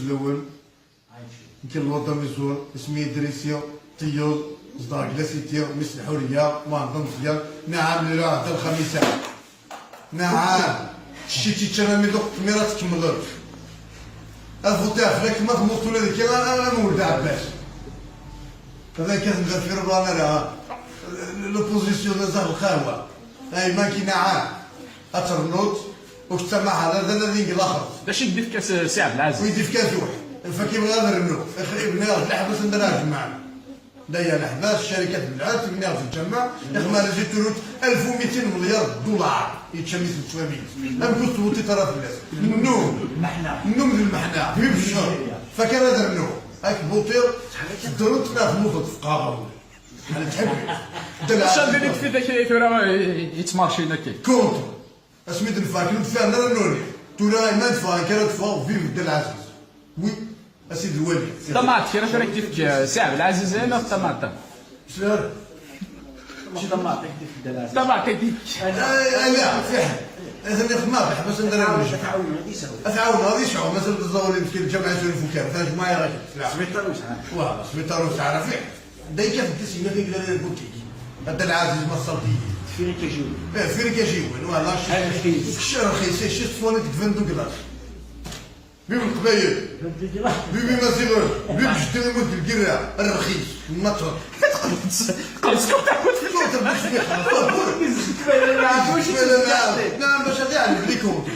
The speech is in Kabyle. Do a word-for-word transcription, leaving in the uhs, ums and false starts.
Lawen, nekk n Lwadda Mizour, isem-iw Idrisi, Ṭiyyeḍ, zedɣeɣ deg La Cité, mmi-s n Lḥuriya, Muɛend Ameẓyan, nɛam, nra Ɛebd Lxamis. Nɛam, cci ččan armi d uqetmir ad tkemmleḍ. Ad vuṭiɣ fell-ak ma temmut ula d kra, am Weld Ɛebbas. Ad akkaten d afir ur ara. L'opposition d azal lqahwa. Ay maki nɛam. Ad ternuḍ, ur tettamaḥ ara d anadi deg laxert. D acu i d-ifka s-, Si Ɛebd Lɛaziz? Wi d-ifka tuḥ. Faki bɣiɣ ad rnuɣ. Ix-, ibni ɣer leḥbas anda ara jemɛen. Daya leḥbas, ccarika tebelɛet, ibni ɣer lǧameɛ, ixma rezi turut alef u mitin milyar dollar. Yečča mi tettwamit. Amek ur tettwuṭiṭ ara fell-as? Nnum. Nnum d lmeḥna. Wi bccer. Faki ara d rnuɣ. Ak buṭiɣ, teddreḍ neɣ temmuteḍ tefqaɣ. Ḥala tḥebbi. Acu n dinit fi dak tura yettmarcin akka? Contre. Asmi d-neffeɣ, akken ur d-fiɣen ara nuni. Tura iman teffeɣ, akken ara teffeɣ, vive Dda Lɛaziz. Oui, a sidi lwali. Tamaɛt kra tura k-d-ifk, eh, Si Ɛebd Lɛaziz, eh, neɣ tamaɛt? Sir. Mačči tamaɛt i k-d-ifk Dda Lɛaziz. Tamaɛt i k-d-ifk. Ay, ay, fiḥel. Ad ten-ixdem, ḥbes anda ara nmejj. Ad tɛawen, ad yesɛu. Ad tɛawen, ad yesɛu. Mazal tẓawel imeskin lǧameɛ yesɛu ifukar. Tajmaɛ ɣer-k. Sbiṭar ur sɛan. Wa, sbiṭar ur sɛan, fiḥel. Da yekkat-d asigna tigra di Lbutik. A Dda Lɛaziz ma tṣalḍ-iyi. Tfiri kajiwen. Eh, tfiri kajiwen, voilà. Ay, rxis. Kečč rxis, eh, ccit ṭṭfuni deg vingt-deux glace. Bibi Leqbayel. Vingt-deux glace. Bibi Maziɣen. Bibi jeddi imut deg lgirra. Rxis. Ma txeṭ. Qels kul taḥkut. Tura tebda cbiḥa. Nɛam, bac ad iɛlem les comptes.